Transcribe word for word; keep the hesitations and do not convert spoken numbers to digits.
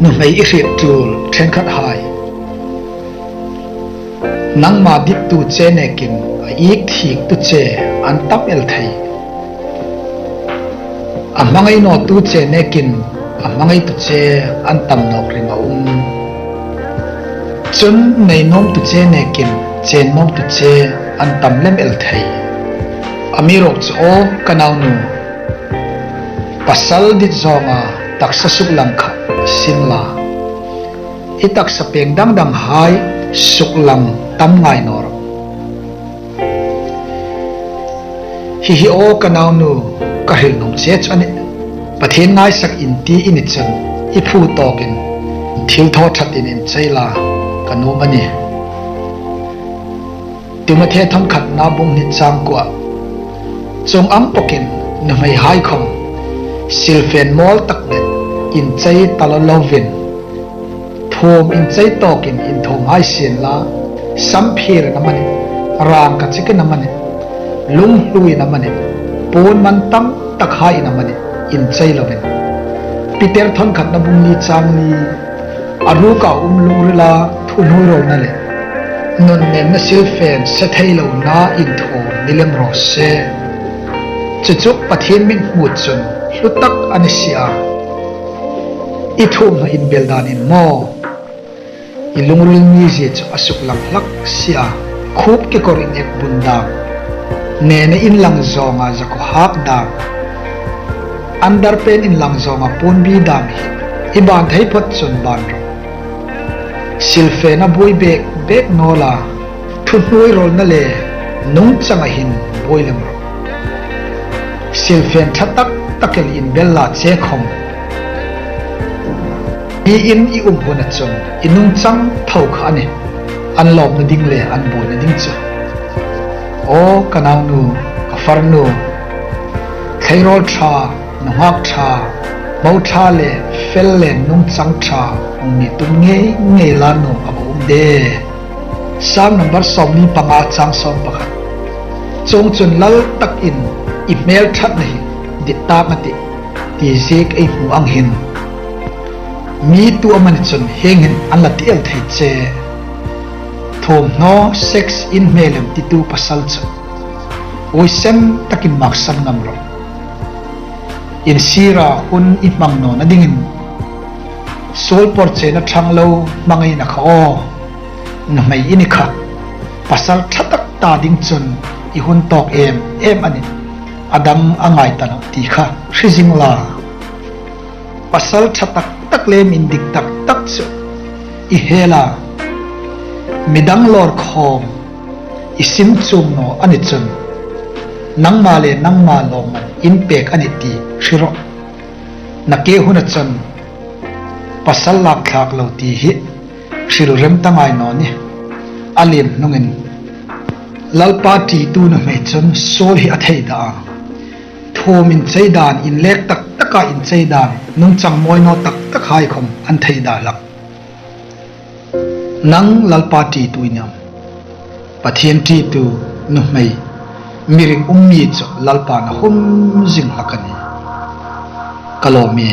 Nuhmei i hriet tul ṭhenkhathai, nangma dittu che nêkin a iek thiektu che an tam el thei. A hmangai nawtu che nêkin a hmangaitu che an tam nâwk ring a um. Chun nei nuomtu che nêkin chen nuomtu che an tam lem el thei. Amiruokchu aw ka naunu, pasal dit zâwnga taksa suklang kha sin la, i taksa pêng dang danghai suklang tam ngai naw rawh. Hi hi aw ka naunu, ka hril nuom che chu a nih. Pathien ngaisak in ti i ni chun i phu tâwkin thilthaw ṭhatin inchei la, ka nuom a nih. Timothe thawn khatna bung hni châng kuoah, chuong ang bawkin nuhmeihai khawm silfen mawl tak le inchei ta law lovin, thuom inchei tâwkin inthuom hai sienla, sam phierin amanih, rângkachikin amanih, lunghluin amanih, puon man tamtakhaiin amanih inchei lovin. Peter thawn khatna bung li châng li, a ruka um lungrila thuhnuoirawlna le nunnêmna silfen se thei lona inthuom ni lem raw se. Chu chu Pathien mithmu chun hlu tak a ni si a. I thuomhnaw inbel dânin maw i lungril mizie chu a suklang hlak si a. Khuop kekawr inekbun dâm, nêna inlang zâwnga zakuohak dâm, underpant inlang zâwnga puonbi dâm hi i bân thei phawt chun bân rawh. Silfen a buoi bêk bêk naw la, thuhnuoirawlna le nungchanga hin buoi lem rawh. Silfen ṭha tak tak el inbel la che khawm, hi in i um huna chun i nungchang tho kha a nih, an lâwmna ding le an buoina ding chu. Aw ka naunu, ka farnu, tleirawl ṭha, nunghâk ṭha, mo ṭha le fel le nungchang ṭha hung mi tum ngei ngei la nuom a va um de. Sam number sâwmli panga châng sâwm pakhat, chuongchun lal takin i hmêl ṭhatna hi dit tâng a tih ti ziek ei hmu ang hin, mi tu amani chun hieng hin an la ti el thei che. Thuomhnaw sex in hmêl em titu pasal chu huoisen takin mâksan ngam rawh. Insîra hun i hmang nawna dingin suol pawrchena ṭhanglo hmangaina kha aw, nuhmei i ni kha, pasal ṭha tak ta ding chun i hun tâwk êm êm a nih, a dang a ngai ta nawh ti kha hre zing la. Pasal ṭha tak tak le mi indik tak tak chu i hel a, midang lâwr khawm i sim chuong naw a ni chun, nangma le nangma lâwmman inpêk a nih ti hre rawh. Nakie huna chun pasal lâk thlâk lo ti hi hril rem ta ngai naw nih. A lien hnungin Lalpa ṭitu nuhmei chun suol hi a thei dah a, thuom inchei dân, inlêk tak taka inchei dân, nungchang mawi naw tak takhai khawm an thei dah hlak. Nang Lalpa ṭitu i ni am? Pathien ṭitu nuhmei, mi ring um mi chu Lalpain a hum zing hlak a nih. Ka lâwm e.